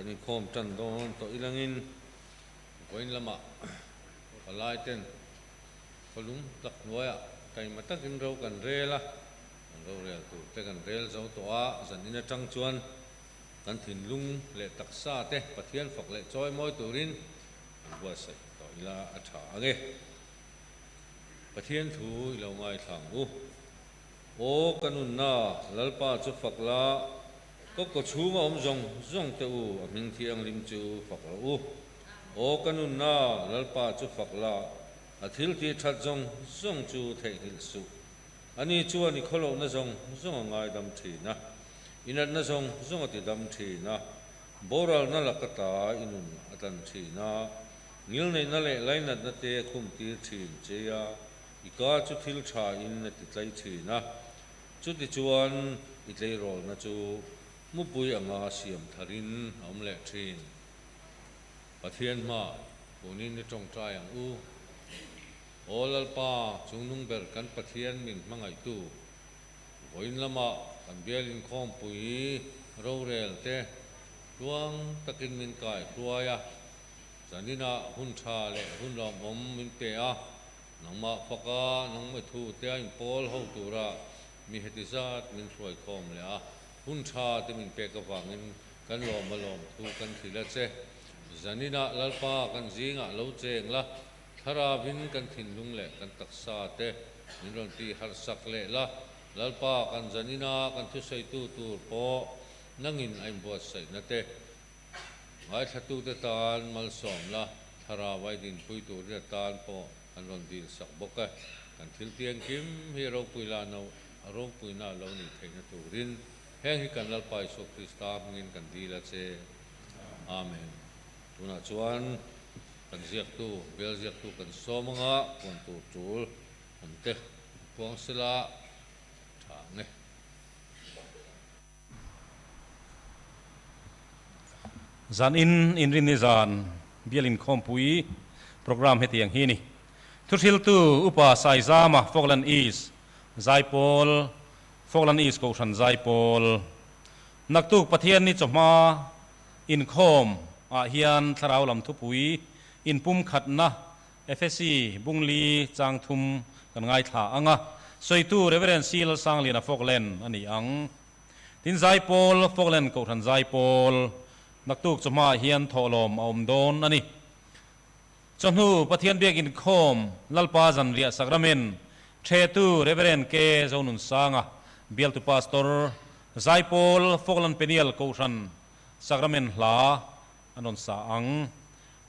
Kan inkhawm tan dawn tawh ilangin vawiin lamah palai ten khawlum tak hnuaiah taima takin ro kan rel a, kan rorel tur te kan rel zo tawh a, zan in atang chuan kan thinlung leh taksa te Pathian fak leh chawi mawi turin kan buatsaih tawh ila a tha ang e. Pathian thu i lo ngaithla ang u. Aw ka nunna, Lalpa chu fak la, ka kaw chhunga awm zawng zawng te u, a hming thianghlim chu fak rawh u. Aw ka nunna, Lalpa chu fak la, a thil tih that zawng zawng chu theihnghilh suh. Ani chuan i khawlohna zawng zawng a ngaidam thin a, i natna zawng zawng a tidam thin a, boralna laka ta i nun a tlan thin a, ngilneihna leh lainatna te a khumtir thin che a. I ka chu thil tha in a ti tlai thin a, chutichuan i tleirawlna chu mupui anga siam tharin a awm leh thin. Pathian hma kunin i tawngtai ang u. Aw Lalpa, chungnung ber kan Pathian min hmangaihtu, vawiin lamah kan bial inkhawmpui rorel te tluang takin min kai hruai a, zaninah hun tha leh hun lawmawm min pe a, Nangmah faka nangmah thu te a inpawl ho tura mi heti zat min hruai khawm leh a, hun tha te min pek avangin kan lawm a lawm thu kan hrilh a che. Zaninah Lalpa kan zingah lo cheng la, thlaravin kan thinlung leh kan taksa te min rawn tih harh sak leh la, Lalpa kan zanina kan thusawitu tur pawh nangin a inbuatsaihna te Ngaithlatute tan malsawm la, thlarau ai dinpui turin a tan pawh an rawn dil sak bawk e. Kan thil tiangkim hi ropui la no, a ropuina a lo nih theihna turin heng hi kan Lalpa Isua Krista hmingin kan dil a che. Amen. Tunah chuan kan ziaktu, bial ziaktu kan sawm anga puan tur tul awm te puang sela tha ang e. Zan in inrinni zan bial inkhawmpui programme hetiang hi ni. Thuhriltu Upa Saizama Falkland East Zaipawl Falkland East Kohhran Zaipawl Naktuk Pathianni chawhma inkhawm ah hian thlarau lam thupui inpumkhatna Efesi Bungli chang thum kan ngaithla ang a, sawitu Rev. C. Lalsangliana Falkland a ni ang. Tin Zaipawl, Falkland Kohhran Zaipawl, naktuk chawhmaah hian thawhlawm a awm dawn a ni. Chawhnu Pathian biak inkhawm Lalpa Zanriah Sakramen Thetu Rev. K. Zonunsanga, Bialtu Pastor, Zaipawl, Falkland Peniel Kohhran Sakramen hla an rawn sa ang.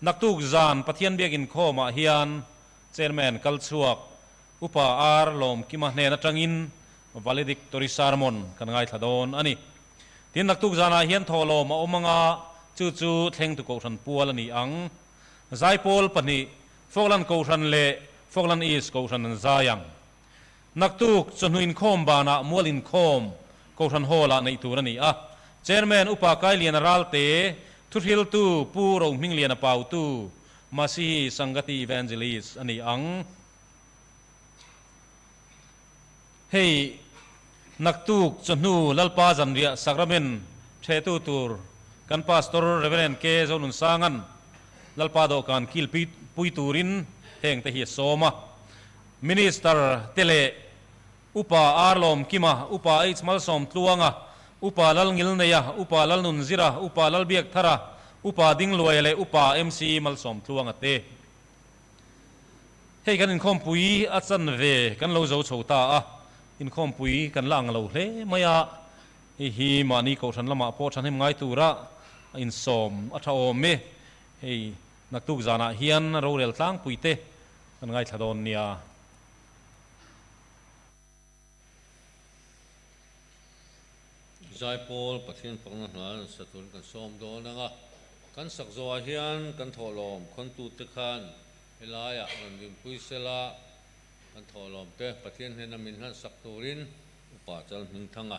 Naktuk zan Pathian biak inkhawmah hian Chairman kalchhuak Upa Ar Lawmkima hnen atangin Valedictory Sermon kan ngaithla dawn a ni. Tin, naktuk zanah hian thawhlawm a awm anga, chu chu thlengtu Kohhran pual a ni ang. Zaipawl pahnih, Falkland Kohhran leh Falkland East Kohhran an zai ang. Naktuk chawhnu inkhawm banah mual inkhawm Kohhran Hall-ah neih tur a ni a. Chairman Upa Kailiana Ralte, thuhriltu Pu Rohmingliana Pautu, Masihi Sangati Evangelist a ni ang. Hei naktuk chawhnu Lalpa zanriah Sakramen ṭhetu tur kan Pastor Rev. K. Zonunsanga'n Lalpa dawhkan kil pui turin heng te hi a sawm a. Minister te leh Upa R. Lawmkima, Upa H. Malsawmtluanga, Upa Lalngilneia, Upa Lalnunzira, Upa Lalbiakthara, Upa Dingluaia leh Upa MC. Malsawmtluanga te. Hei kan inkhawmpui a chan ve kan lo zo chho ta a, inkhawmpui kan la ang lo hle mai a, hei hi mahni kohhran lamah pawh thahnem ngai tura insawm a tha awm e, hei naktuk zanah hian rorel tlangpui te kan ngaithla dawn nia. Zaipawl Pathian fakna hna an sa turin kan sawm dawn ang a, kan sak zawhah hian kan thawhlawm khawntute khan helaiah rawn dinpui sela, kan thawhlawmte Pathian hnena min hlan sak turin Upa Chal Hmingthanga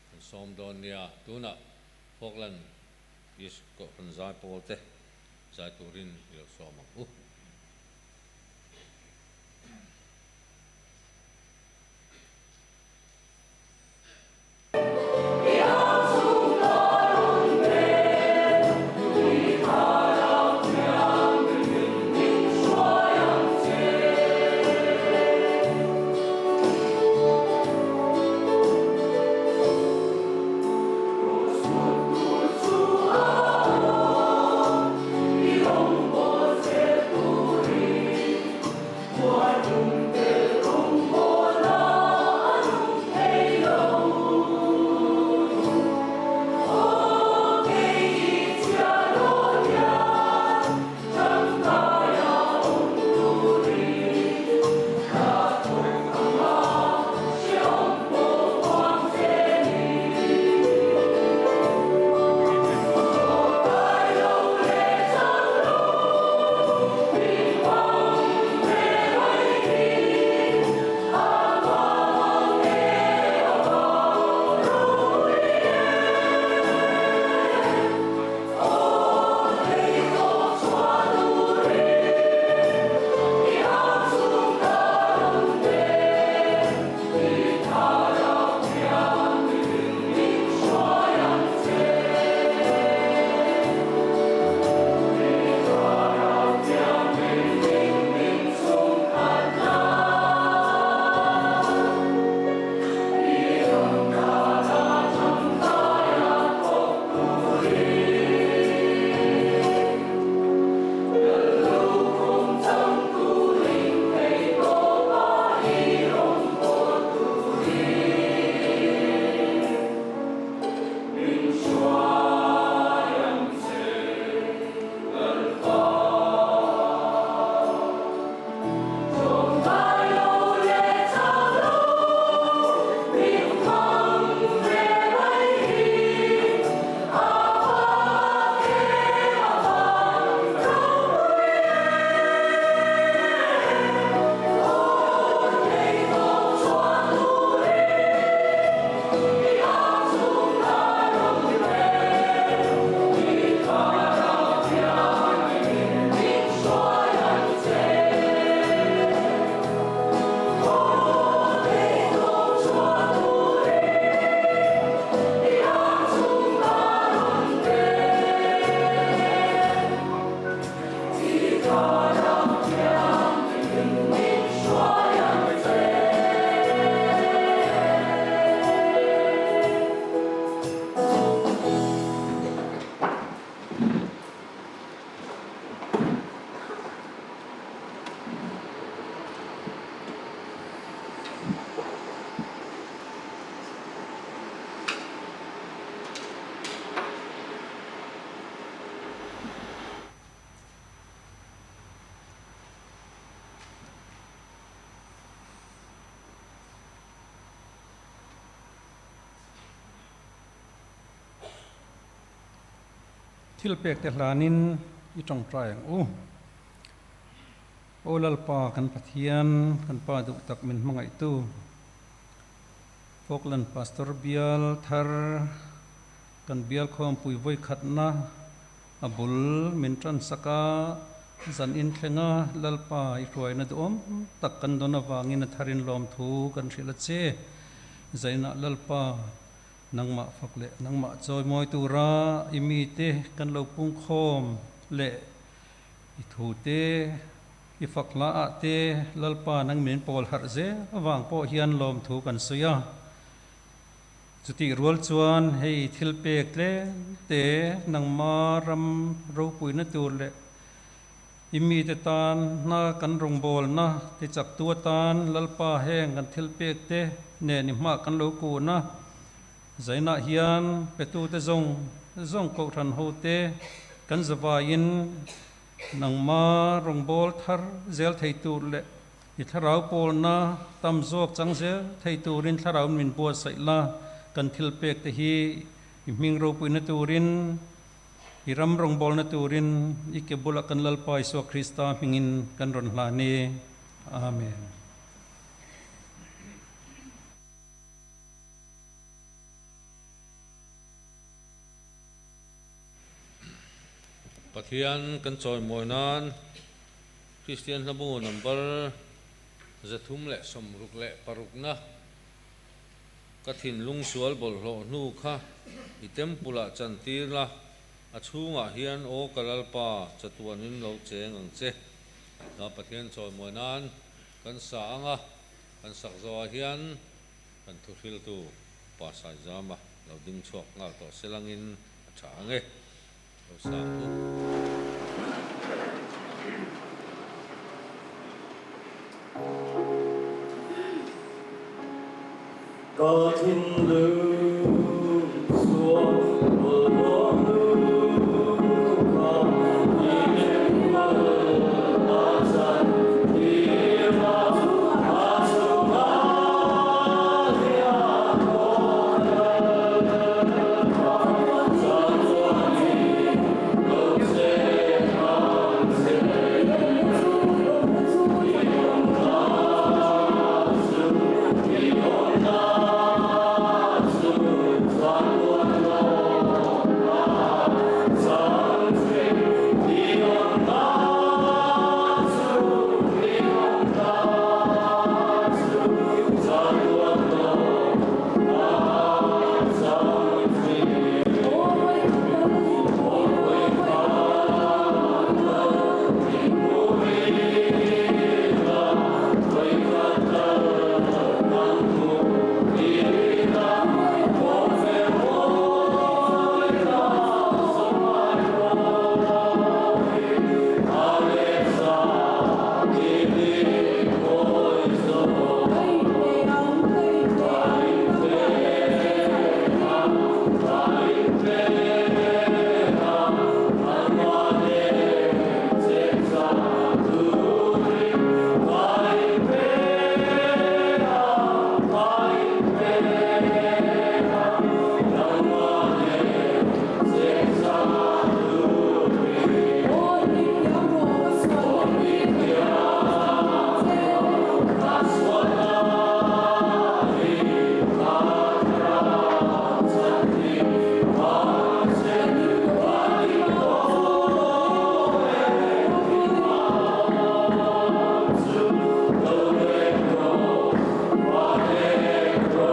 kan sawm dawn nia. Tunah Falkland East Kohhran Zaipawlte zai turin i lo sawm ang u. Thilpek te hlanin i tawngtai ang u. Aw Lalpa kan Pathian, kan Pa duh tak min hmangaihtu, Falkland Pastor bial thar kan bial khawmpui vawikhatna a bul min tansak a, zan inthlenga Lalpa i hruaina duhawm tak kan dawn avangin a tharin lawmthu kan hrilh a che. Zainah Lalpa Nangmah fak leh nangmah chawimawi tura i mite kan lo pungkhawm leh i thute, i fak hla ah te Lalpa nang min pawl harh zel avang pawh hian lawmthu kan sawi a. Chutih rual chuan hei thil pek tlem te nangma ram ropuina tur leh i mite tan hna kan rawngbawlna tichaktu atan Lalpa heng kan thil pek te nen i hmah kan lo kun a. Zainah hian petute zawng zawng kohhran hote kan zavaiin nangma rawngbâwl thar zel thei tur leh i thlarau pawlna tam zawk chang zel thei turin thlarau min buatsaih la, kan thil pek te hi i hming ropuina turin, i ram rawngbawlna turin i ke bulah kan Lalpa Isua Krista hmingin kan rawn hlan e. Amen. Pathian kan chawimawi nan Kristian hlabu number 366na ka thinlung sual bawlhhlawh hnu kha i temple ah chantir la, a chhungah hian aw ka Lalpa chatuanin lo cheng ang che. Pathian chawimawi nan kan sa ang a. Kan sak zawhah hian kan thuhriltu Pa Saizama lo ding chhuak nghal tawh selangin a tha ang e. Lo sa ang u. Ka thinlung sual bawlhhlawh hnu kha i temple a chan tir a, a chungah hian aw ka Lalpa, chatuanin lo cheng ang che. I awmna chu, i awmna chu chatuan lawmna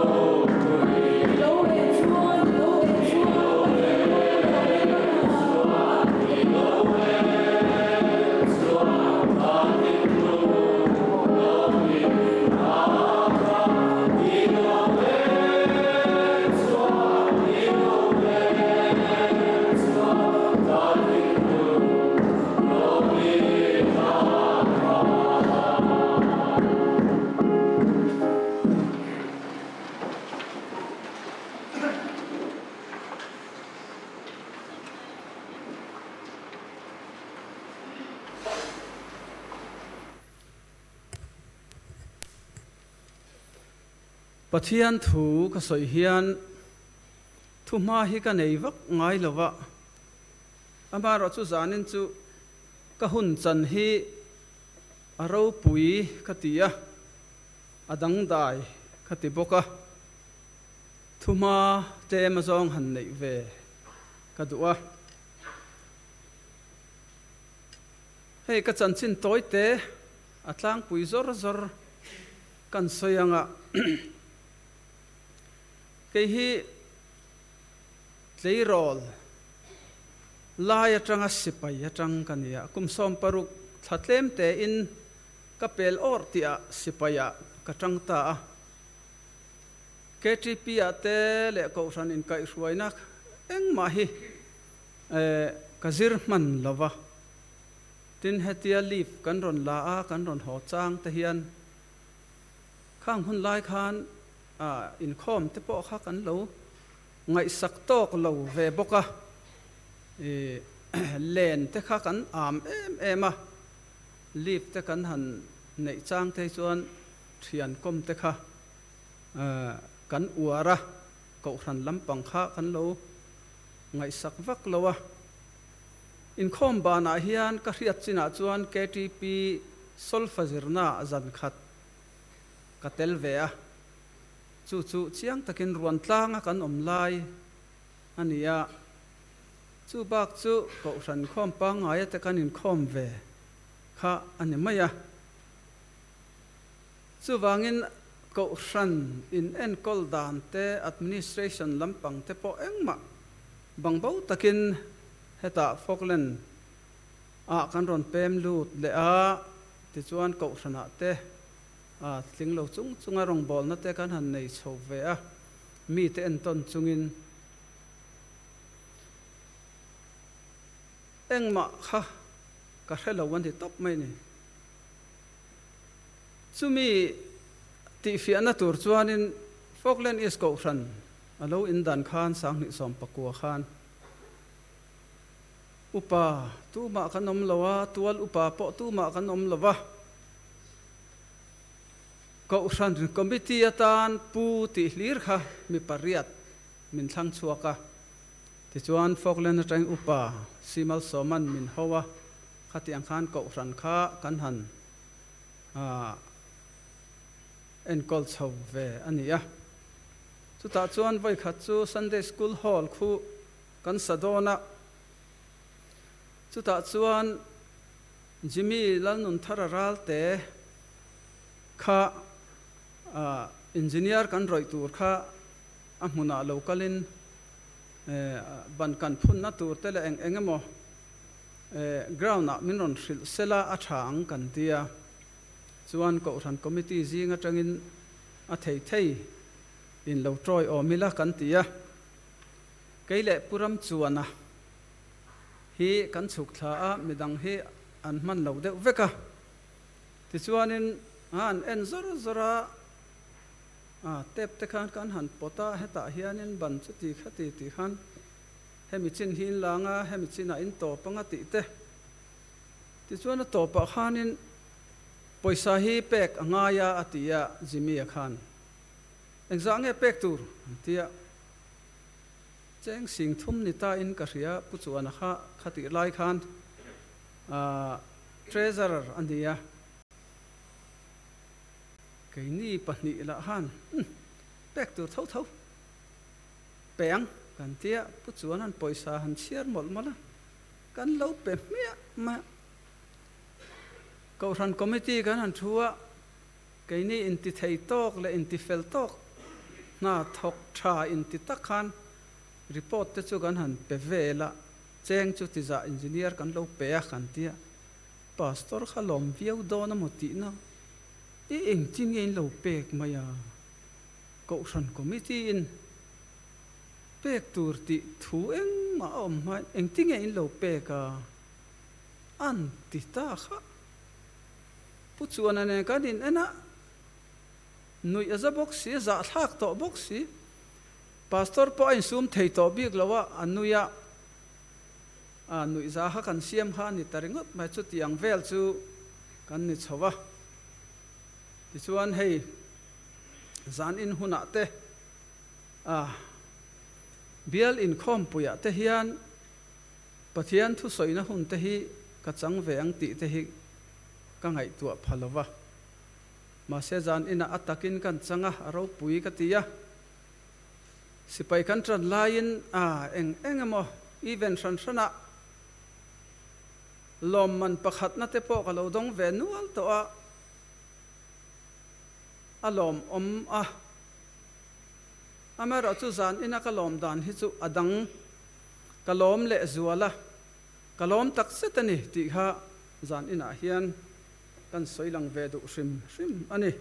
chang thin. I awmna chu, i awmna chu chatuan lawmna chang thin. Pathian thu ka sawi hian thuhma hi ka nei vak ngai lo va. Amaherawhchu zanin chu ka hun chan hi a ropui ka ti a, a dangdai ka ti bawk a, thuhma tlem azawng han neih ve ka duh a. Hei ka chanchin tawi te a tlangpui zawr zawr kan sawi anga kei hi tleirawl lai atanga sipai atang ka ni a, kum 16 thla tlem tein ka pel awrh tihah sipaiah ka tang ta a. KTP ah te leh Kohhran inkaihhruaina engmah hi ka zir hman lo va. Tin, hetia leave kan rawn la a, kan rawn haw chang te hian khang hun lai khan inkhawm te pawh kha kan lo ngaihsak tawk lo ve bawk a, len te kha kan am em em a, leave te kan han neih chang te hi chuan thian kawm te kha kan uar a, kohhran lampang kha kan lo ngaihsak vak lo a. Inkhawm banah hian ka hriat chinah chuan KTP solfa zirnaah zan khat ka tel ve a, chu chu chiang takin ruan tlanga kan awm lai a ni a. Chu bak chu kohhran khawm pangngaia te kan inkhawm ve kha a ni mai a. Chuvangin kohhran in enkawl dan te, administration lampang te pawh engmah bangbo takin hetah Falkland ah kan rawn pem lut leh a, tichuan kohhranah te tling lo chung chunga rawngbawlna te kan han nei chho ve a, mite entawn chungin engmah kha ka hre lo a ni tawp mai ni. Chumi tihfiahna tur chuanin Falkland East Kohhran a lo indan khan 2019 khan upa tumah kan awm lo a, tual upa pawh tumah kan awm lo va. Kohhran Committee atan pu tih hlir kha mi pariat min thlang chhuak a. Tichuan Falkland atangin upa Simal Sawman min ho a, khatiang khan Kohhran kha kan han enkawl chho ve a ni a. Chutah chuan vawikhat chu Sunday School Hall khu kan sa dawn a, chutah chuan Jimmy Lalnunthara Ralte kha engineer kan rawih tur kha a hmunah lo kalin ban kan phunna tur te leh eng eng emaw ground ah min rawn hrilh sela a tha ang kan ti a, chuan Kohhran Committee zing atangin a thei thei in lo tawi awm ila kan ti a, kei leh Pu Ramchuana hi kan chhuk thla a, midang hi an hman lo deuh vek a, tichuanin a an en zawr zawr a, a tep te khan kan han pawt a, hetah hianin ban chuti khati tih khan Hemi chin hi in lang a, hemi chinah in tawp anga tih te. Tichuan a tawpah khanin pawisa hi pek a ngai a, a ti a, Jimmy-a khan. Engzah nge pek tur? an ti a. Cheng sing thum ni ta in ka hria, Pu Chuana kha khatih lai khan Treasurer a ni a. Keini pahnih lah khan, Umm, pek tur tho tho. Peng kan tia Pu chuan an pawisa han chhiar mawlh mawlh a, kan lo pe hmiah mai a. Kohhran committee kan han thu a, keini inti thei tawk leh inti fel tawk hna thawk tha inti tak khan report te chu kan han pe vel a, cheng chu tizah engineer kan lo pe a kan tia, pastor kha lawm viau dawn a maw tihna i engtin nge in lo pek mai a? Kohhran Committee in pek tur tih thu engmah a awm hmain engtinge in lo pek a? An ti ta kha. Pu Chuana nen kan in en a, nuih a za bawk si, a zahthlak tawh bawk si. Pastor pawh a insum thei tawh bik lo a, a nui a, a nuih za kha kan siam kha a ni ta ringawt mai, chutiang vel chu kan ni chho a. Tichuan hei. Zan in hunah te, a bial inkhawmpuiah te hian Pathian thusawina hun te hi ka chang ve ang tih te hi ka ngaihtuah pha lo va. Mahse zan inah a takin kan chang a, a ropui ka ti a. Sipai kan tan laiin a eng eng emaw event hran hranah lawmman pakhatna te pawh ka lo dawng ve nual tawh a, a lawmawm a. Amaherawhchu zan ina ka lawm dan hi chu a dang ka lawm leh zual a, ka lawm tak zet a ni tih kha zan inah hian kan sawi lang ve duh hrim hrim a ni.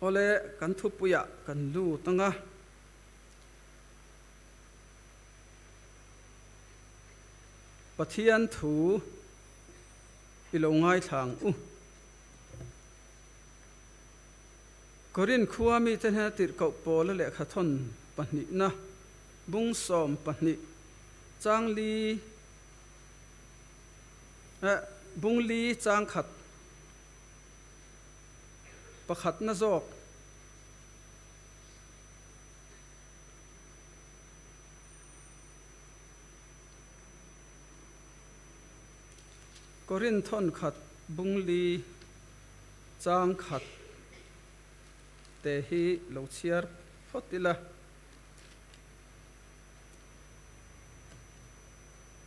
Awle, kan thupuiah kan lut ang a. Pathian thu i lo ngaithla ang u. Korin khua mite hnena tirhkoh Paula lehkhathawn pahnihna, bung 12, chang li, eh, bung li chang khat, pakhatna zawk. Korin thawn khat bung li chang khat te hi lo chhiar phawt ila.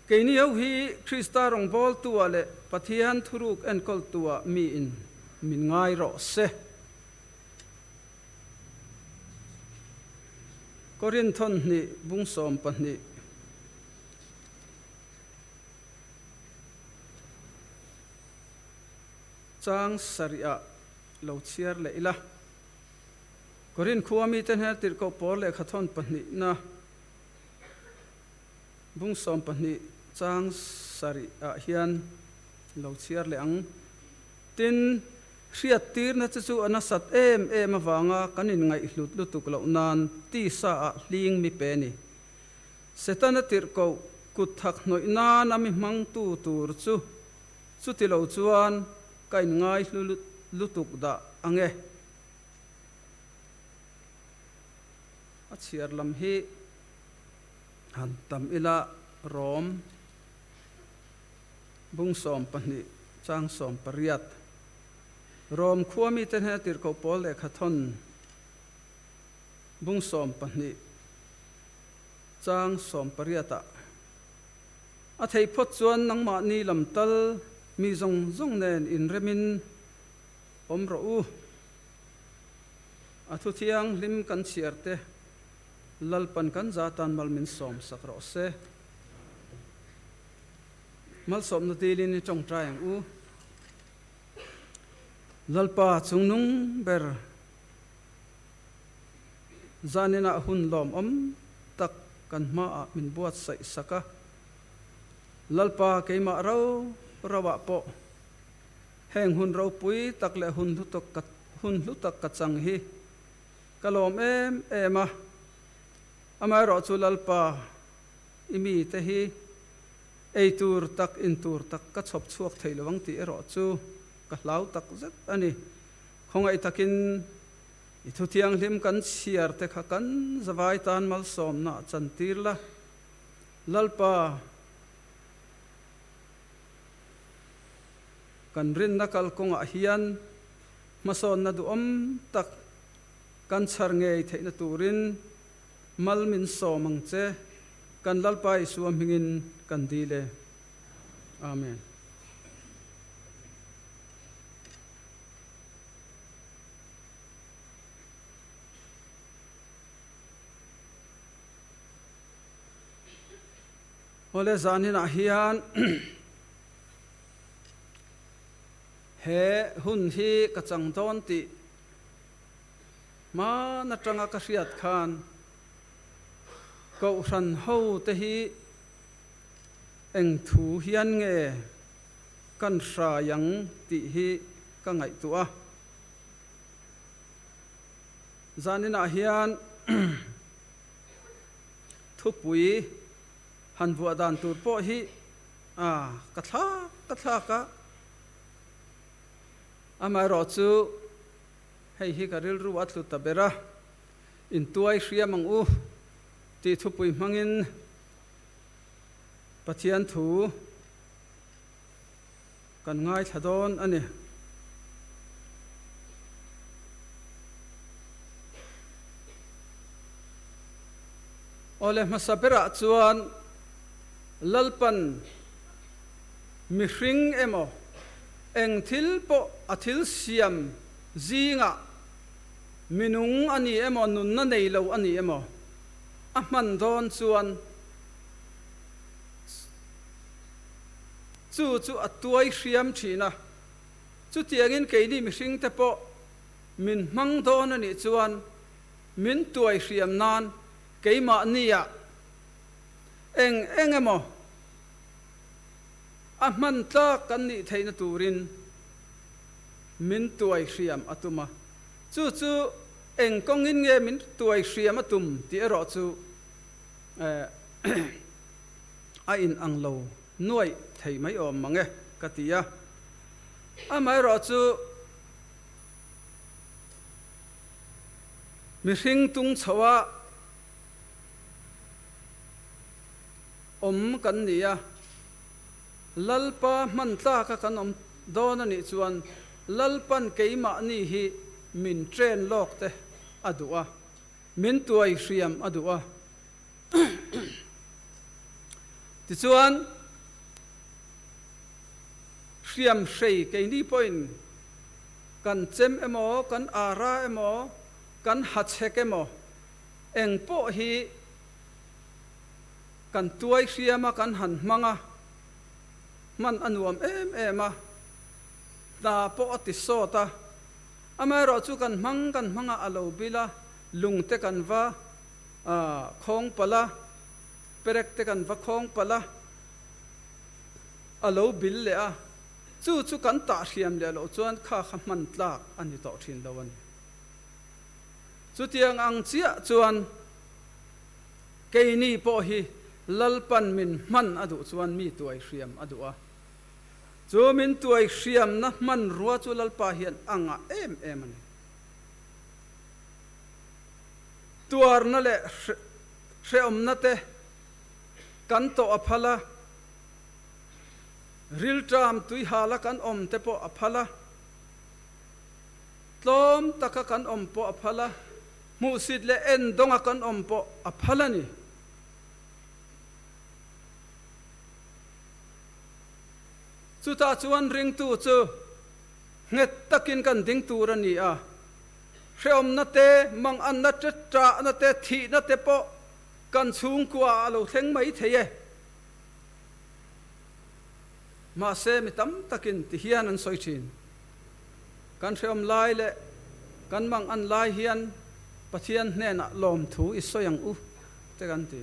Keini ho hi Krista rawngbawltua leh Pathian thuruk enkawltua miin min ngai rawh se. Korin thawn hnih bung 12. Chang sarih ah lo chhiar leh ila. Korin khua mite hnena tirhkoh pawl lehkha thawn pahnihna bung 12 chang sarih ah hian lo chhiar leh ang. Tin, hriattirna che chu a nasat em em avanga kan inngaihhlut lutuk loh nan tisa ah hling mi pe ni. Setana tirhkoh kut thak hnawih nana mi hmangtu tur chu chuti lo chuan ka inngaihlu lutuk dah ang e. A chhiar lam hi han tam ila Rom bung 12 chang 18 Rom khua mite hnena tirhkoh pawl lehkha thawn bung 12 chang 18 ah a thei phawt chuan nangmahni lam tal mi zawng zawng nen inremin awm rawh u. A thu thianghlim kan chhiar te Lalpan kan za tan mal min sawm sak rawh se. Malsawmna dilin i tawngtai ang u. Lalpa chungnung ber Zaninah hun lawmawm tak kan hmaah min buatsaih sak a, Lalpa keimah ro roah pawh heng hun ropui tak leh hun hlu tak hun hlu tak ka chang hi ka lawm em em a, amaherawhchu Lalpa i mite hi ei tur tak in tur tak ka chhawp chhuak thei lo ang tih erawh chu ka hlau tak zet a ni. Khawngaih takin I thu thianghlim kan chhiar te kha kan zavai tan malsawmna a chantir la, Lalpa, kan rinna kalkawngah hian hmasawnna duhawm tak kan chhar ngei theihna turin mal min sawm ang che, kan Lalpa Isua hmingin kan dil e. Amen. Awle zaninah hian he hun hi ka chang dawn tih hman atanga ka hriat khan Kohhran ho te hi eng thu hian nge kan hrai ang tih hi ka ngaihtuah a. Zaninah hian thupui han vuah dan tur pawh hi ka thlak ka thlak a, amaherawh chu hei hi ka rilru a tlu ta ber a, intuai hriam ang u. Tih thupui hmangin Pathian thu kan ngaithla dawn a ni. Awle hmasa berah chuan Lalpan mihring emaw eng thil pawh a thil siam zingah Minung a ni emaw, nunna nei lo a ni emaw, a hman dawn chuan chu chu a tuai hriam thin a. Chutiangin keini mihringte pawh min hmang dawn a nih chuan min tuai hriam nan keimahnia eng eng emaw a hman tlak kan nih theihna turin min tuai hriam a tum a. Chu chu eng kawngin nge min tuai hriam a tum tih erawh chu a in ang lo nuaih thei mai awm mang e ka ti a. Amaherawh chu mihring tung chhoa awm kan ni a, Lalpa hman tlaka kan awm dawn a nih chuan Lalpan keimahni hi min train lawk te a duh a, min tuai hriam a duh a. Tichuan, hriam hrei keini pawhin kan chem emaw, kan ara emaw, kan hachhek emaw, eng pawh hi kan tuai hriam a, kan han hmang a, hman a nuam em em a. Hna pawh a ti sawt a, amaherawh chu kan hmang kan hmang a, a lo bil a, lung te kan va khawng palh a, perek te kan va khawng palh a, a lo bil leh a, chu chu kan tah hriam leh loh chuan kha kha hman tlak a ni tawh thin lo a ni. Chutiang ang chiah chuan keini pawh hi Lalpan min hman a duh chuan mi tuai hriam a duh a. Chu min tuai hriamna hmanrua chu Lalpa hian a ngah em em a ni. Tuarna leh hrehawmna te kan tawh a phal a, rilṭam tuihala kan awm te pawh a phal a, tlawm taka kan awm pawh a phal a, hmuhsit leh endawnga kan awm pawh a phal a ni. Chutah chuan ringtu chu nghet takin kan ding tur a ni a, hrehawmna te, manganna te, ṭahna te, thihna te pawh kan chhungkuaah a lo thleng mai thei e. Mahse mi tam takin ti hian an sawi ṭhin. Kan hrehawm lai leh kan mangan lai hian Pathian hnenah lawmthu i sawi ang u te kan ti.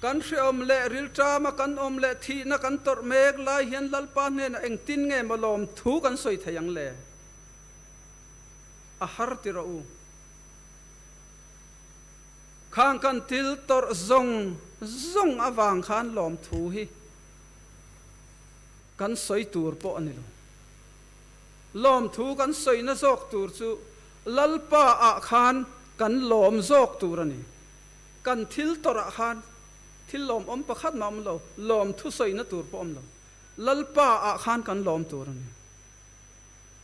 Kan hreawm leh rilṭama kan awm leh thihna kan tawrh mek lai hian Lalpa hnenah engtin nge maw lawmthu kan sawi thei ang le? A har ti rawh u. Khang kan thil tawrh zawng zawng avang khan lawmthu hi kan sawi tur pawh a ni lo. Lawmthu kan sawina zawk tur chu Lalpa ah khan kan lawm zawk tur a ni. Kan thil tawrh ah khan thil lawmawm pakhat mah awm lo, lawm thusawina tur pawh awm lo. Lalpa ah khan kan lawm tur a ni.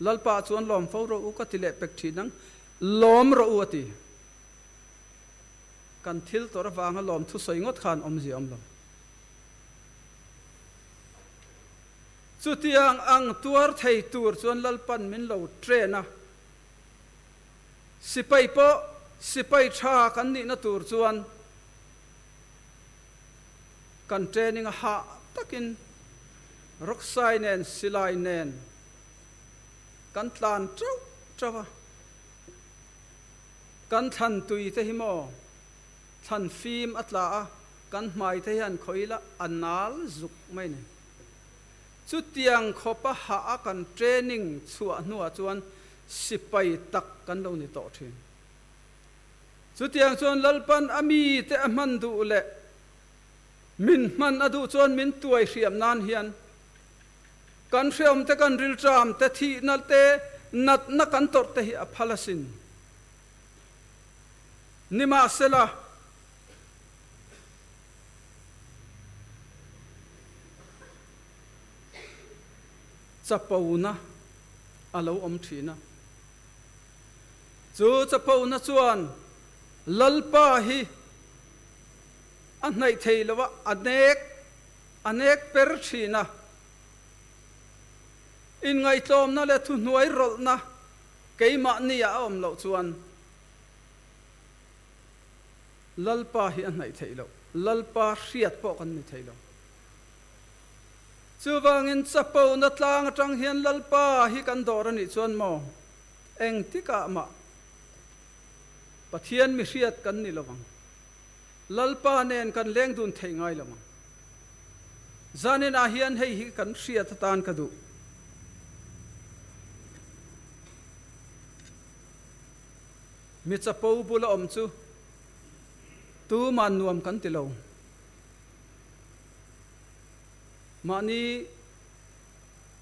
Lalpa ah chuan lawm fo rawh u ka ti leh pek thin ang, lawm rawh u a ti. Kan thil tawrh avanga lawm thusawi ngawt khan awmzia awm lo. Chutiang ang tuar thei tur chuan Lalpan min lo train a. Sipai pawh sipai tha kan nihna tur chuan kan training a hah takin rawksai nen silai nen kan tlan teuh teuh a, kan thlan tui te hi maw thlan fim a tla a, kan hmai te hian khawila a nal zuk mai ni. Chutiang khawpa hah a kan training chhuah hnuah chuan Sipai tak kan lo ni tawh thin. Chutiang chuan Lalpan a mite a hman duh leh min hman a duh chuan min tuai hriam nan hian kan hreawm te, kan rilṭam te, thihna te, natna kan tawrh te hi a phal asin. Nimahsela. chapona a lo awm thin a. Chu chapona chuan Lalpa hi a hnaih thei lo a, a nek a nek per thin a. Inngaihtlawmna leh thuhnuai rawlhna keimahnia a awm loh chuan Lalpa hi a hnaih theih loh. Lalpa hriat pawh kan ni thei lo. Chuvangin chapona tlang atang hian Lalpa hi kan dawr a nih chuan maw engtikah mah Pathian mi hriat kan ni lovang. Lalpa nen kan leng dun thei ngai lo ang. Zaninah hian hei hi kan hriat atan ka duh. Mi chapo bula awm chu tuman nuam kan ti lo. Mahni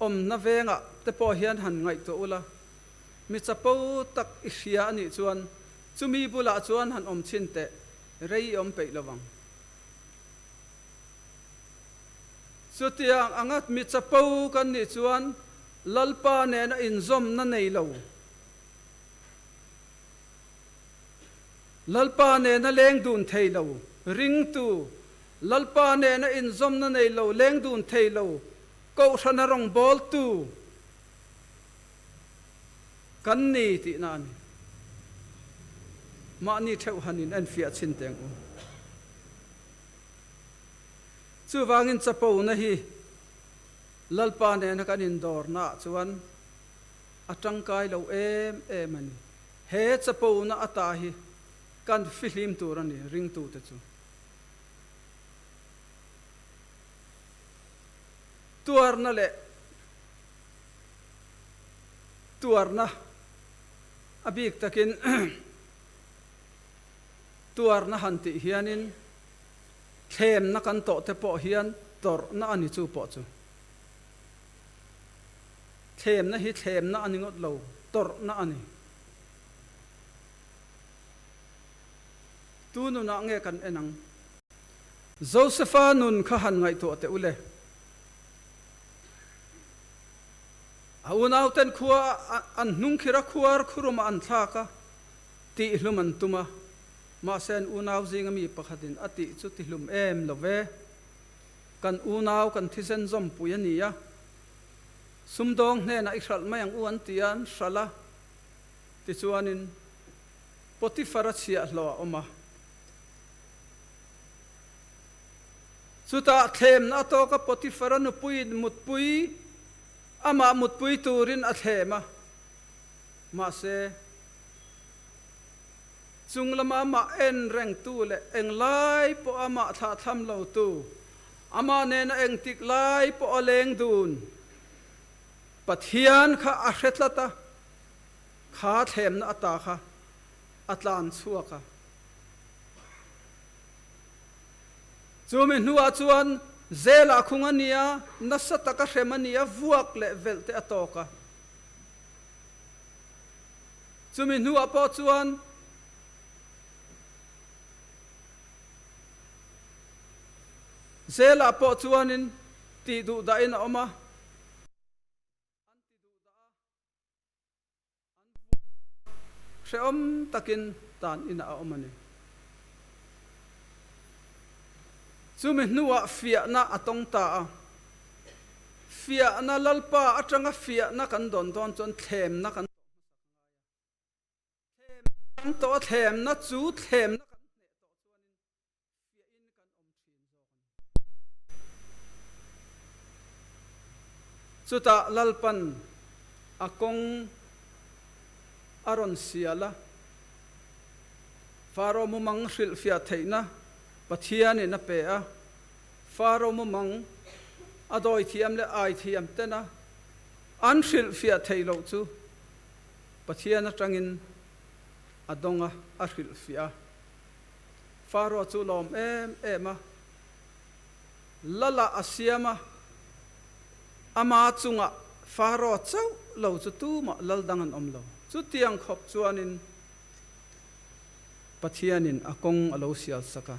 awmna vengah te pawh hian han ngaihtuah ula, mi chapo tak i hria a nih chuan chumi bulah chuan han awm chhin teh rei i awm peih lovang. Chutiang anga mi chapo kan nih chuan Lalpa nena inzawmna nei lo, Lalpa nena leng dun thei lo, ringtu, Lalpa nena inzawmna nei lo, leng dun thei lo, Kohhrana rawngbawltu kan ni tihna a ni. Mahni theuh han in enfiah chhin teh ang u. Chuvangin chapona hi Lalpa nena kan indawrna ah chuan a tangkai lo em em a ni. He chapona ata hi kan fihlim tur a ni ringtute chu. Tuarna leh tuarna a bik takin tuarna han tih hianin thlemna kan tawh te pawh hian tawrhna a ni chu pawh chu. Thlemna hi thlemna a ni ngawt lo, tawrhna a ni. Tu nunah nge kan en ang? Josefa nun kha han ngaihtuah teh u le. A unauten khua an hnungkhir a khuar khurumah an thlak a, tihhlum an tum a. Mahse an unau zinga mi pakhatin a tih chu tihlum em lo ve. Kan unau kan thisen zawmpui a ni a, sumdawng hnenah i hralh mai ang u an ti a, an hralh a. Tichuanin Potifar-a chhiahhlawh a awm a. Chutah thlemna a tawk a, Potifar-a nupuiin mutpui, amah mutpui turin a thlem a. Mahse, chung lama amah en rengtu leh englai pawha amah thlahthlam lotu, amah nena engtik lai pawha leng dun Pathian kha a hre tlat a, kha thlemna ata kha a tlan chhuak a. Chumi hnuah chuan Zela khung a ni a, nasa taka hrem a ni a, vuak leh velh te a tawk a. Chumi hnuah pawh chuan Zela pawh chuanin tih duh dahin a awm a. An ti duh dah a. An vuak hrehawm takin tan inah a awm a ni. Chumi hnuah fiahna a tawng ta a. Fiahna Lalpa atanga fiahna kan dawn dawn chuan thlemna kan tawh hmasak ngai a. Thlemna kan tawh a, thlemna chu thlemna kan hneh tawh chuanin fiahin kan awm thin zawk a ni. Chutah Lalpan a kawng a rawn sial a, Faro mumang hrilhfiah theihna Pathianin a pe a, Faro mumang a dawithiam leh aithiam tena an hrilhfiah theih loh chu Pathian atangin a dawng a, a hrilhfiah a. Faro chu lawm em em a, Lala a siam a, ama chungah Faro chauh lo chu tumah lal dang an awm lo. Chutiang khawp chuanin Pathianin a kawng a lo sial sak a.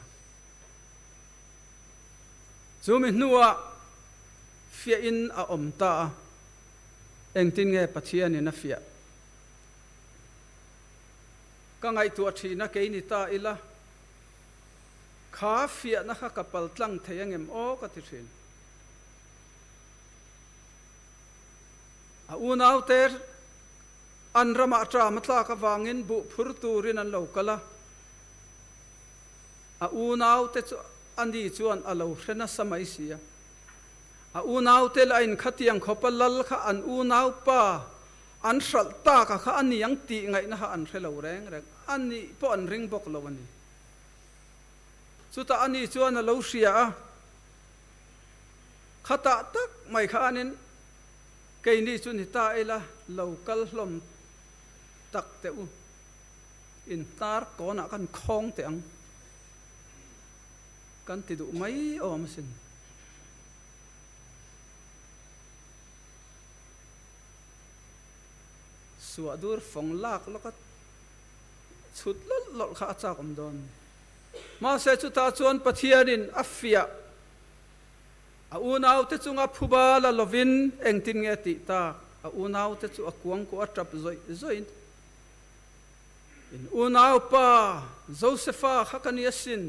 Chumi hnuah fiahin a awm ta a. Engtin nge Pathianin a fiah? Ka ngaihtuah thin a, kei ni ta ila, kha fiahna kha ka pal tlang thei angem aw ka ti thin. A unaute an ramah ṭam a tlak avangin buh phur turin an lo kal a, a unaute chu ani chuan a lo hre nasa mai si a. A unaute lah in khatiang khawpa lal kha an unaupa an hralh tak a kha a ni ang tih ngaihna kha an hre lo reng reng. A nih pawh an ring bawk lo a ni. Chutah ani chuan a lo hria a, Khatah tak mai khanin keini chu ni ta ila lo kal hlawm tak teh u, in hnar kawnah kan khawng teh ang kan ti duh mai awm asin. Suah dur fawng lak lawka chhut lawlh lawlh kha a chak awm dawn. Mahse chutah chuan Pathianin a fiah a unaute chunga phuba la lovin engtin nge tih tak? A unaute chu a kuang kuah a tap zawih zawih in unaupa Josefa kha ka ni asin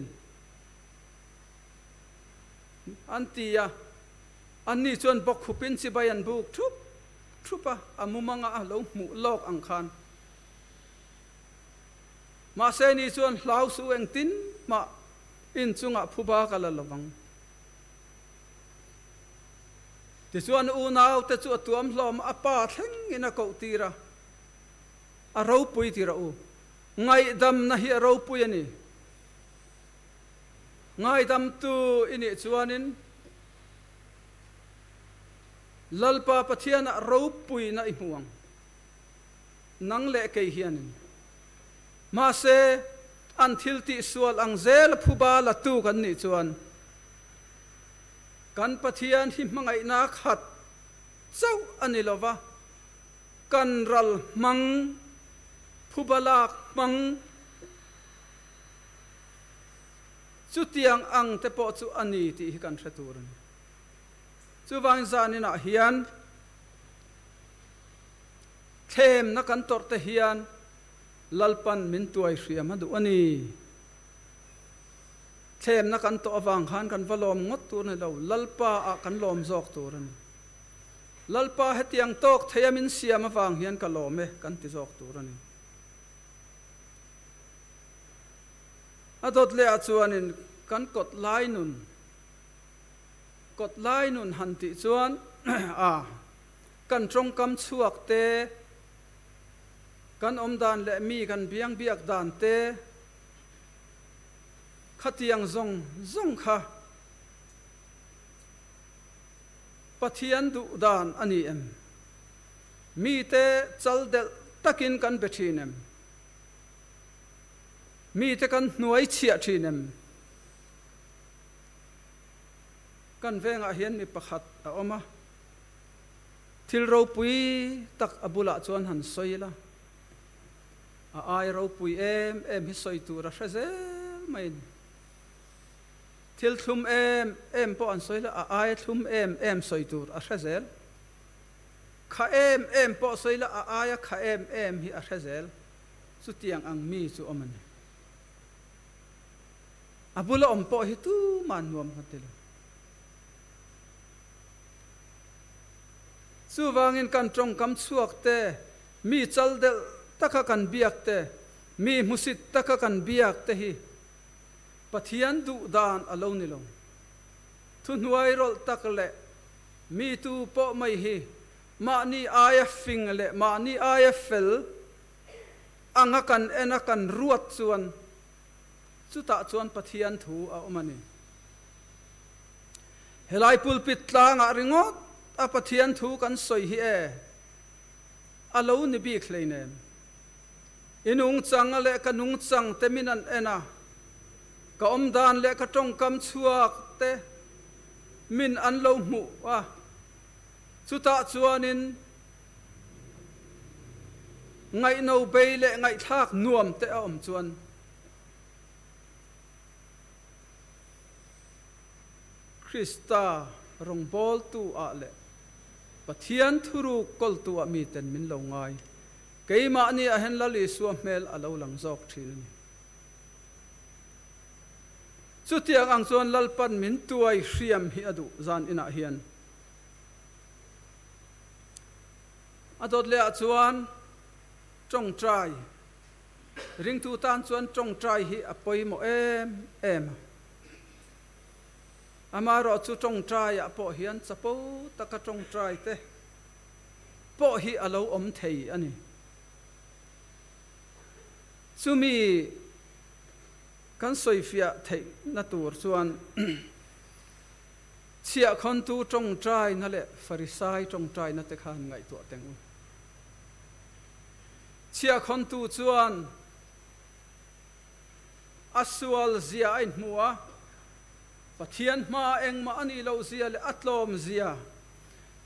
an ti a. Anni chuan bawkkhupin chibai an buk thup thup a, a mumanga a lo hmuh lawk ang khan. Mahse ni chuan hlau su engtin mah inchungah phuba ka la lovang. Tichuan unaute chu a tuam hlawm a, a pa thlengin a koh tir a, A ropui ti rawh u, ngaihdamna hi a ropui a ni. Ngaidamtu i nih chuanin Lalpa Pathianah ropuina i hmu ang, nang leh kei hianin. Mahse, an thil tihsual ang zel phuba latu kan nih chuan kan Pathian hi hmangaihna khat chauh a ni lova, kan ral hmang, phuba lak hmang, Chutiang ang te pawh chu a ni tih hi kan hre tur a ni. Chuvangin zaninah hian thlemna kan tawrh te hian Lalpan min tuai hriam a duh a ni. Thlemna kan tawh avang khan kan va lawm ngawt tur a ni lo, Lalpa ah kan lawm zawk tur a ni. Lalpa hetiang tawk theia min siam avang hian ka lawm e kan ti zawk tur a ni. A dawt leh ah chuanin kan kawt lai nun, kawt lai nun han tih chuan a kan tawngkam chhuak te, kan awm dan leh mi kan biang biak dan te, khatiang zawng zawng kha Pathian duh dan a ni em? Mite chal delh takin kan be thin em? Mite kan hnuai chhiah thin em? Kan vengah hian mi pakhat a awm a, thil ropui tak a bulah chuan han sawi ila, a ai ropui em em hi sawi tur a hre zel mai a ni. Thil thlum em em pawh an sawi la, a ai thlum em em sawi tur a hre zel. Kha em em pawh sawi la, a aia kha em em hi a hre zel. Chutiang ang mi chu awm a ni. A bula awm pawh hi tumah nuam ka ti lo. Chuvangin kan tawngkam chhuak te, mi chal delh taka kan biak te, mi hmusit taka kan biak te hi Pathian duh dan a lo ni lo. Thuhnuai rawlh tak leh mi tu pawh mai hi mahni aia fing leh mahni aia fel anga kan en a kan ruat chuan chutah chuan Pathian thu a awm a ni. Helai pulpit tlangah ringawt a Pathian thu kan sawi hi e a lo ni bik hleinem. I nungchang leh ka nungchang te min an en a, ka awmdan leh ka tawngkam chhuak te min an lo hmuh a, chutah chuanin Ngaihno bei leh ngaihthlak nuam te a awm chuan Krista rawngbawltu ah leh. Pathian thuruk kawltu ah miten min lo ngai. Keimahni ah hian Lal Isua hmel a lo lang zawk thin a ni. Chutiang ang chuan Lalpan min tuai hriam hi a duh zan inah hian. A dawt leh ah chuan tawngtai, ringtu tan chuan tawngtai hi a pawimawh em em a. Amaherawh chu tawngtai ah pawh hian chapo taka tawngtai te pawh hi a lo awm thei a ni. Chumi kan sawifiah theihna tur chuan chhiahkhawntu tawngtaina leh Farisai tawngtaina te khan ngaihtuah teng u. Chhiahkhawntu chuan a sual zia a inhmu a, Pathian hmaa engmah a nih loh zia leh a tlawm zia,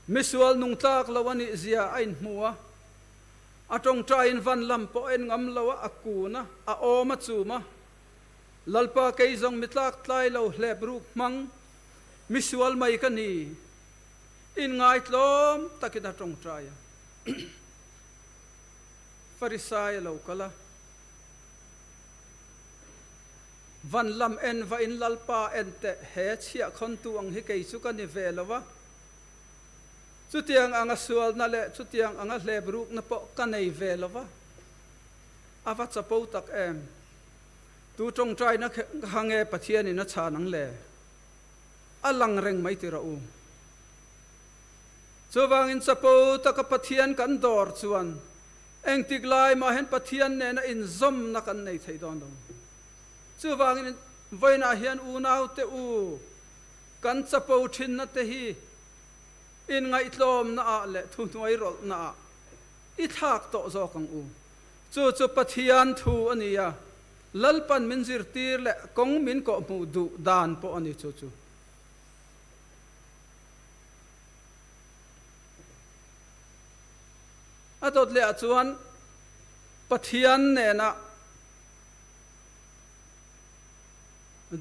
misual nungtlak lo a nih zia a inhmu a. A tawngtaiin van lam pawh a en ngam lo a, a kun a, a awm a chum a. Lalpa kei zawng mi tlak tlai lo hlep ruk hmang, misual mai ka ni. Inngaitlawm takin a tawngtai a. Farisai a lo kal a. Van lam en va in Lalpa en teh, he chhiahkhawntu ang hi kei chu ka ni ve lo a. Chutiang anga sualna leh chutiang anga hlep rukna pawh ka nei ve lo va, a va chapo tak em! Tu tawngtaina kha nge Pathianin a chhan ang le? A lang reng mai ti rawh u. Chuvangin chapo taka Pathian kan dawr chuan engtik lai mah hian Pathian nena inzawmna kan nei thei dawn lo. Chuvangin vawiinah hian unaute u, kan chapo thinna te hi inngaihtlawmna ah leh thuhnuai rawlhna ah i thlak tawh zawk ang u. Chu chu Pathian thu a ni a, Lalpan min zirtir leh kawng min kawhhmuh duh dan pawh a ni chu chu. A dawt leh ah chuan Pathian nena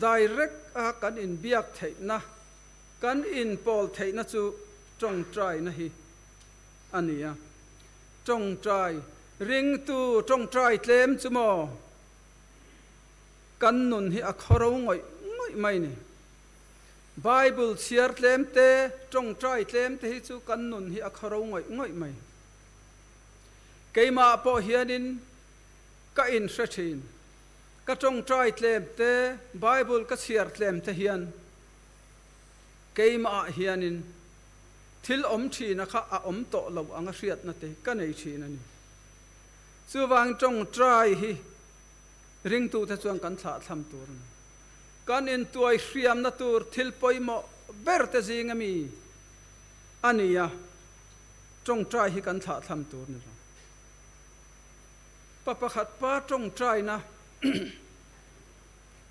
direct a kan inbiak theihna, Kan inpawl theihna chu tawngtaina hi a ni a. Tawngtai ringtu tawngtai tlem chu maw kan nun hi a khawro ngawih ngawih mai ni. Bible chhiar tlem te, tawngtai tlem te hi chu kan nun hi a khawro ngawih ngawih mai. Keimah pawh hianin ka inhre thin. Ka tawngtai tlem te, Bible ka chhiar tlem te hian Keimah ah hianin thil awm thina kha a awm tawh lo anga hriatna te ka nei thin a ni. Chuvangin tawngtai hi ringtute chuan kan thlahthlam tur a ni. Kan intuai hriamna tur thil pawimawh ber te zinga mi a ni a, tawngtai hi kan thlahthlam tur a ni lo. Pa pakhat pa tawngtaina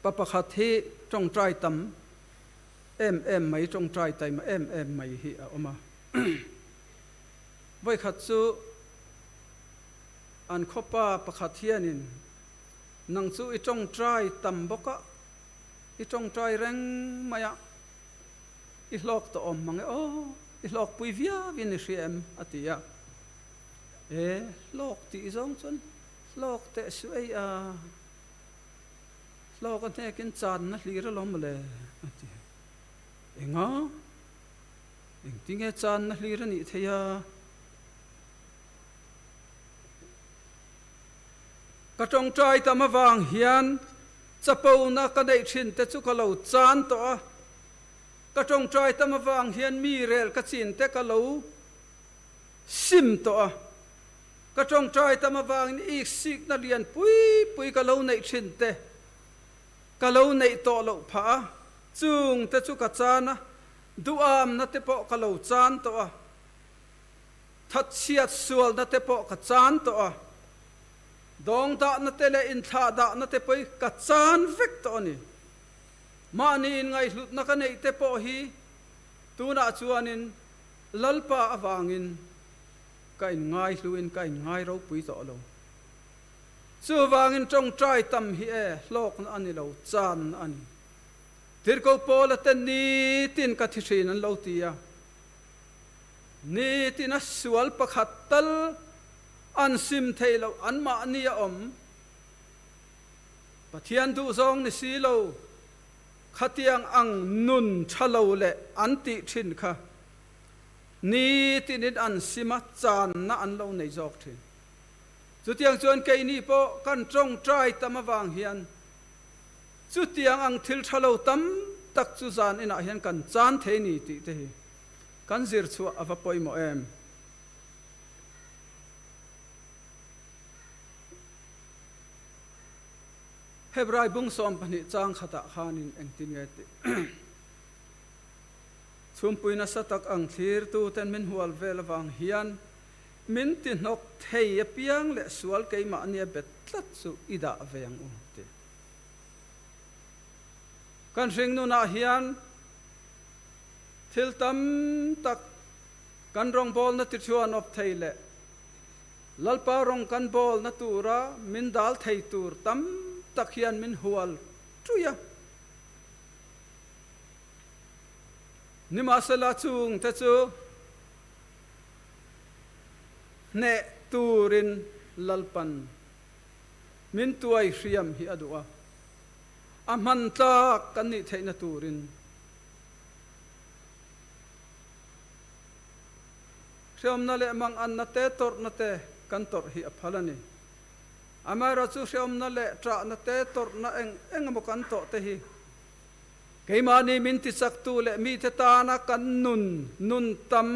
Pa pakhat hi tawngtai tam em em mai, tawngtai taima em em mai hi a awm a. Vawikhat chu an khawpa pakhat hianin, Nang chu i tawngtai tam bawk a, i tawngtai reng mai a, i hlawk tawh awm mang e aw, i hlawkpui viauin i hria em? a ti a. E, hlawk tih zawng chuan hlawk teh suh ei a. Hlawk a hnekin channa hlir alawm mawle, a ti. Enga? Engtinge channa hlir a nih theih a? Ka tawngtai tam avang hian chapona ka neih thin te chu ka lo chan tawh a, ka tawngtai tam avang hian mi rel ka chin te ka lo sim tawh a. Ka tawngtai tam avangin iksikna lian pui pui ka lo neih thin te ka lo neih tawh loh phah a, chung te chu ka chan a, duhamna te pawh ka lo chan tawh a, thatchhiat sualna te pawh ka chan tawh a, dawngdahna te leh inthlahdahna te pawh hi ka chan vek tawh a ni. Mahni inngaihhlutna ka neih te pawh hi tunah chuanin Lalpa avangin Ka inngai hluin ka inngai ropui tawh lo. Chuvangin tawngtai tam hi e hlawkna a ni lo, channa a ni. Tirhko Paula te nitin ka thi hrin an lo ti a. Nitina sual pakhat tal an sim thei loh anmahni a awm. Pathian duhzawng ni si lo, khatiang ang nun tha lo leh an tih thin kha nitinin an sim a, channa an lo nei zawk thin. Chutiang chuan keini pawh kan tawngtai tam avang hian chutiang ang thil tha lo tam tak chu zan inah hian kan chan thei ni tih te hi kan zir chhuah a va pawimawh em? Hebrai bung 12 chang khatah khanin engtin nge tih chhumpui nasa tak ang thlirtuten min hual vel avang hian min ti hnawk thei apiang leh sual keimahnia bet tlat chu i dah ve ang u tih. Kan hringnunah hian thil tam tak kan rawngbawlna tichuan awp thei leh Lalpa rawng kan bawlna tura min dal thei tur tam tak hian min hual ṭuih a. Nimahsela chungte chu hneh turin Lalpan min tuai hriam hi a duh a, a hman tlak kan nih theihna turin. Hreawmna leh manganna te tawrhna te kan tawrh hi a phal a ni. Amaherawhchu hreawmna leh ṭahna te tawrhna eng eng emaw kan tawh te hi keimahni min tichaktu leh mite tana kan nun nun tam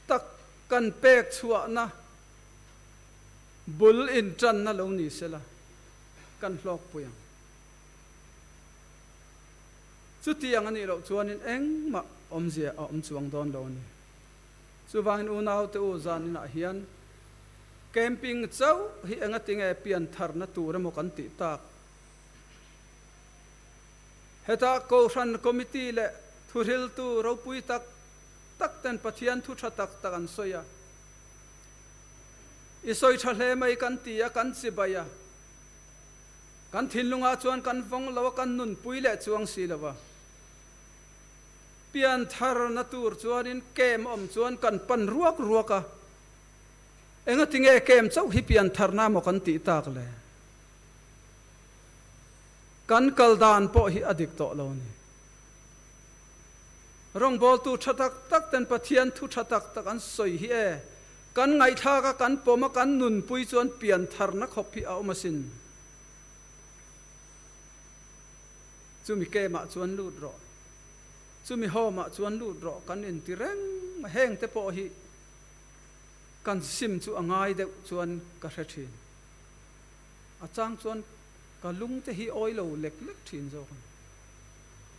tak kan pek chhuahna bul inṭanna lo ni sela kan hlawkpui ang. Chutiang a nih loh chuanin engmah awmzia a awm chuang dawn lo a ni. Chuvangin unaute u zaninah hian camping chauh hi engatinge piantharna tur emaw kan tih tak? Hetah Kohhran Committee leh thuhriltu ropui tak tak ten Pathian thu tha tak tak an sawi a. I sawi tha hle mai kan ti a, kan chibai a. Kan thinlungah chuan kan vawng lo a, kan nunpui leh chuang si lo a. Piantharna tur chuanin kem awm chuan kan pan ruak ruak a, engatinge kem chauh hi piantharna maw kan tih tak le? Kan kal dan pawh hi a dik tawh lo a ni. Rawngbawltu tha tak tak ten Pathian thu tha tak tak an sawi hi e, kan ngaihthlak a, kan pawm a, kan nunpui chuan piantharna khawp hi a awm asin. Chumi kemah chuan lut rawh, chumi home-ah chuan lut rawh kan inti reng a, heng te pawh hi kan sim chu a ngai deuh chuan ka hre thin. A chang chuan ka lung te hi awi lo lek lek thin zawk a ni.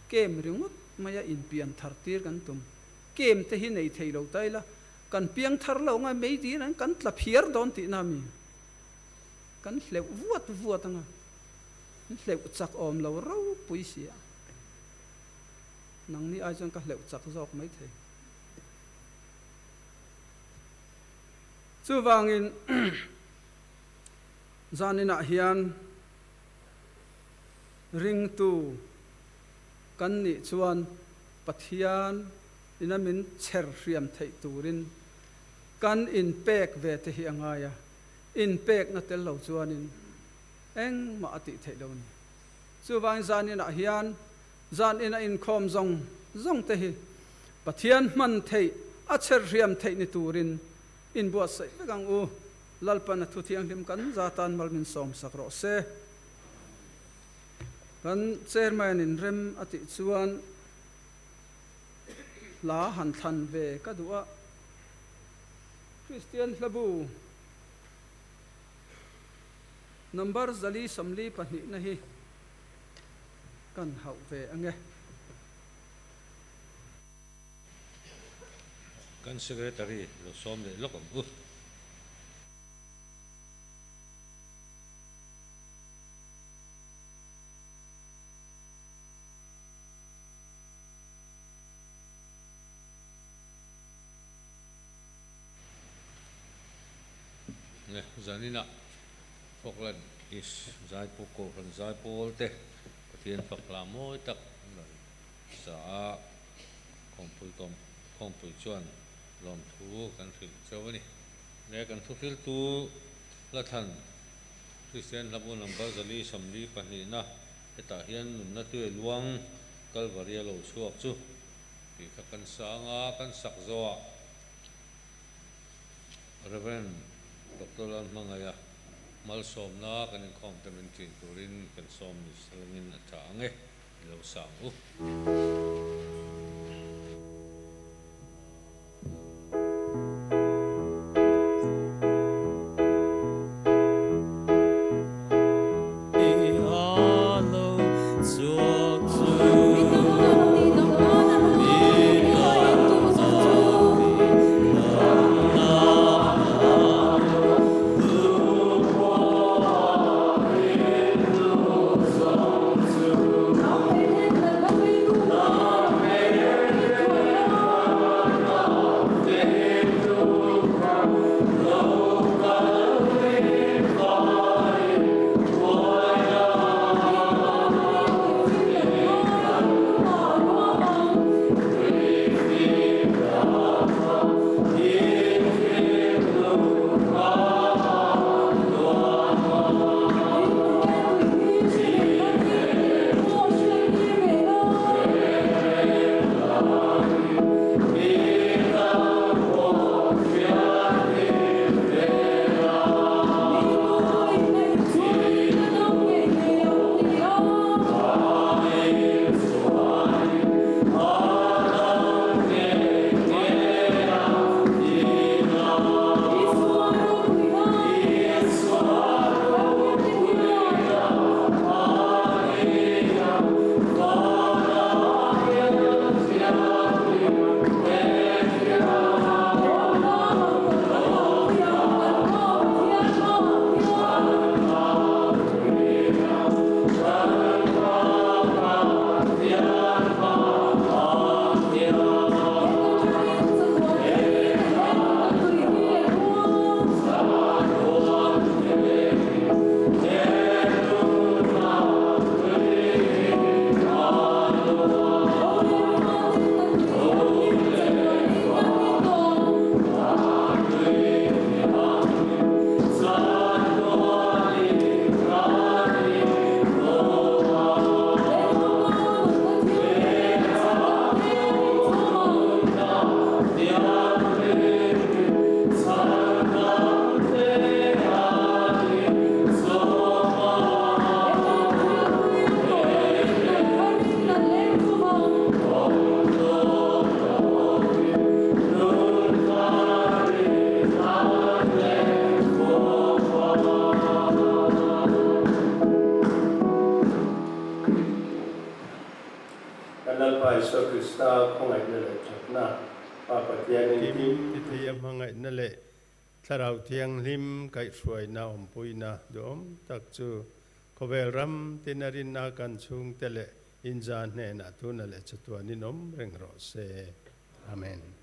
Kem ringawt maia inpian thar tir kan tum. Kem te hi nei thei lo ta ila, kan piang thar lo anga mei dil an kan tla phiar dawn tihna a mi? Kan hleuh vuat vuat anga. Hleuh chak awm lo ropui si a, nangni ai chuan ka hleuh chak zawk mai thei. Chuvangin zaninah hian ringtu kan nih chuan Pathian ina min chher hriam theih turin kan inpek ve te hi a ngai a, inpekna tel lo chuanin Engmah a tih theih lo a ni. Chuvangin zan inah hian zan ina inkhawm zawng zawng te hi Pathian hman theih, a chher hriam theih ni turin inbuatsaih vek ang u. Lalpan a thu thianghlim kan za tan mal min sawmsak rawh se. Kan Chairman in rem a tih chuan hla han thlan ve ka duh a, Kristian hlabu, Number 442 na hi kan hauh ve ange. Kan Secretary lo sawm leh lawk ang u. Nge zaninah Falkland East Zaipu Kohhran Zaipawl te Pathian fak hla mawi tak an rawn sa a, khawmpui kawm khawmpui chuan Lawmthu kan hrilh chauh a ni. Le kan thuhriltu Hla Thlan Kristian Hlabu number 442 na hetah hian nunna tui luang Kalvaria lo chhuak chu tih kha kan sang a, kan sak zawhah Rev. Doctor Lalhmangaia malsawmna kan inkhawm te min ṭin turin kan sawm ni salangin a ṭha ang e, i lo sang u. Kan Lalpa Isua Krista khawngaihna leh thatna, Pa Pathian Kim tithei a hmangaihna leh Thlarau Thianghlim kaihhruaina awmpuina duhawm tak chu khawvel ram tina rinna kan chhungte leh inza hnenah tuna leh chatuanin awm reng rawh se. Amen.